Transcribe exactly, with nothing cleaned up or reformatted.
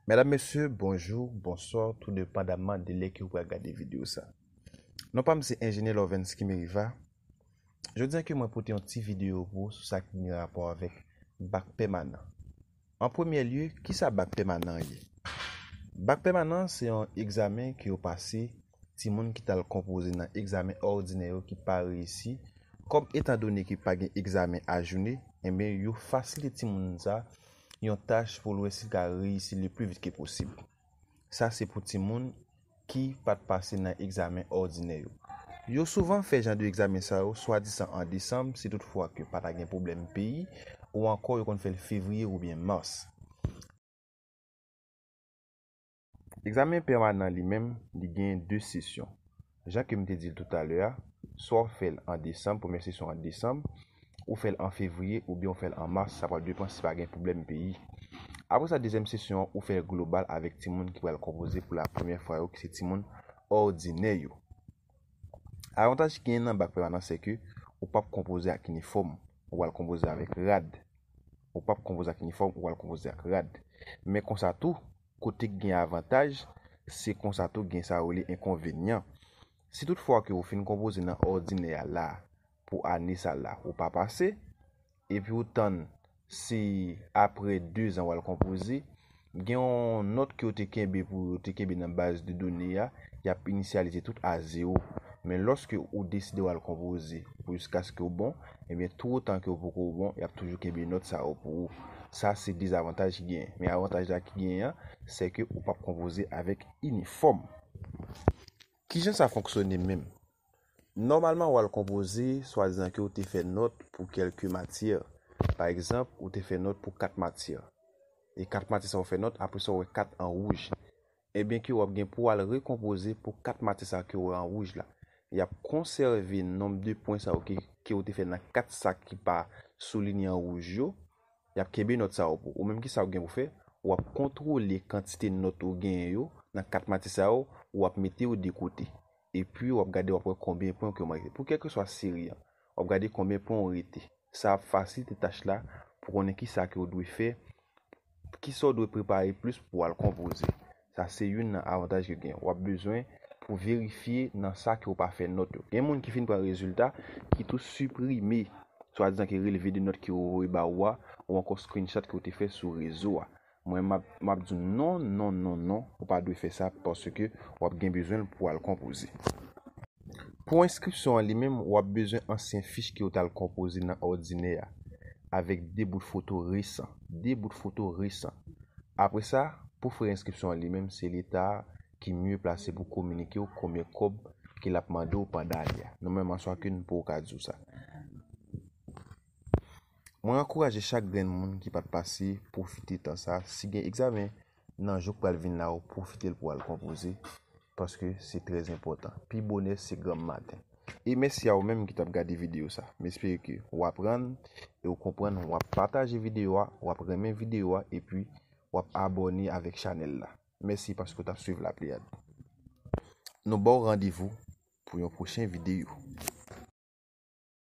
Medam, mesye, bonjou, bonswa, tou depandaman de lè ke w pral gade videyo sa. Non pa m se Enjenyè Lovens Kimeriva. Jodi a ke mwen pote yon ti videyo pou ou sou sa ki gen rapò avèk bak pèmanan. An premye lye, kisa bak pèmanan ye? Bak pèmanan se yon egzamen ke yo pase timoun ki t al konpoze nan egzamen òdinè yo ki pa reyisi. Kòm etandone ke pa gen egzamen ajounen, enben yo fasilite timoun sa yon tach pou l wè si l ka reyisi le pli vit ke posib. Sa se pou timoun ki pa t pase nan egzamen òdinè yo. Yo souvan fè jan de egzamen sa yo swadizan an desanm, si toutfwa ke pa ta gen pwoblèm peyi, ou ankò yo konn fè l fevriye oubyen mas. Egzamen pèmanan li menm, li gen de sesyon. Jan ke m te di l toutalè a, swa w fè l an desanm, premyè sesyon an desanm, ou fè l an fevriye oubyen ou fè l an mas, sa pral depann si pa gen pwoblèm peyi. Apre sa, dezyèm sesyon an, ou fè l global avèk timoun ki pral konpoze pou la premyè fwa yo, ki se timoun òdinè yo. Avantaj ki genyen nan bak pèmanan, se ke ou p ap konpoze ak inifòm, ou pral konpoze avèk rad. Ou p ap konpoze ak inifòm, ou pral konpoze ak rad. Men konsa tou, kote k gen avantaj, se konsa tou gen sa yo rele enkonvenyan. Si toutfwa ke ou fin konpoze nan òdinè a la, pou ane sa la, ou pa pase, epi ou tann se apre de zan w al konpoze, gen yon nòt ke w te kenbe pou yo te kenbe nan baz de done a, y ap inisyalize tout a zewo. Men lòske ou deside w al konpoze pou jiskaske w bon, ebyen, toutotan ke w poko bon, y ap toujou kenbe nòt sa yo pou ou. Sa se dezavantaj ki genyen. Men avantaj la ki genyen an, se ke ou p ap konpoze avèk inifòm. Kijan sa fonksyone menm? Nòmalman, w al konpoze, swadizan ke w te fè nòt pou kèlke matyè. Pa egzanp, ou te fè nòt pou kat matyè. E kat matyè sa w fè nòt, apre sa w wè kat an wouj. Ebyen ke w ap gen pou w al rekonpoze pou kat matyè sa ke w wè an wouj la. Y ap konsève nonb de pwen sa yo ke, ke w te fè nan kat sa ki pa soulinye an wouj yo. Y ap kenbe nòt sa yo pou ou. Ou menm, kisa w gen pou fè? W ap kontwole kantite nòt ou genyen yo nan kat matyè sa yo, w ap mete yo de kote. Epi w ap gade, w ap wè konbyen pwen ke w marke. Pou kèlkeswa seri an, w ap gade konbyen pwen w rete. Sa ap fasilite tach la pou konnen kisa ke w dwe fè, kisa w dwe prepare plis pou w al konpoze. Sa se youn nan avantaj ke w gen. W ap bezwen pou verifye nan sa ke w pa fè nòt yo. Gen moun ki fin pran rezilta, ki tou siprime, swadizan ke relve de nòt ke yo voye ba ou a, ou ankò screenshot ke w te fè sou rezo a. Mwen, m ap, m ap di w non, non, non, non, ou pa dwe fè sa paske w ap gen bezwen l pou w al konpoze. Pou enskripsyon an li menm, w ap bezwen ansyen fich ke w t al konpoze nan òdinè a, avèk de bout foto resan. De bout foto resan. Apre sa, pou frè enskripsyon an li menm, se Leta a ki mye plase pou kominike w konbyen kòb ke l ap mande w pandan ane a. Nou menm an swa ke n poko ka di w sa. Mwen ankouraje chak grenn moun ki pa t pase pwofite tan sa. Si gen egzamen nan jou k pral vin la yo, pwofite l pou w al konpoze, paske se trè enpòtan. Pi bonè se granm maten. E mèsi a ou menm ki t ap gade videyo sa. M espere ke w aprann e w konprann, w ap pataje videyo a, w ap renmen videyo a, epi w ap abòne avèk chanèl la. Mèsi paske w t ap swiv La Pléiade. Nou ba w randevou pou yon pwochen videyo.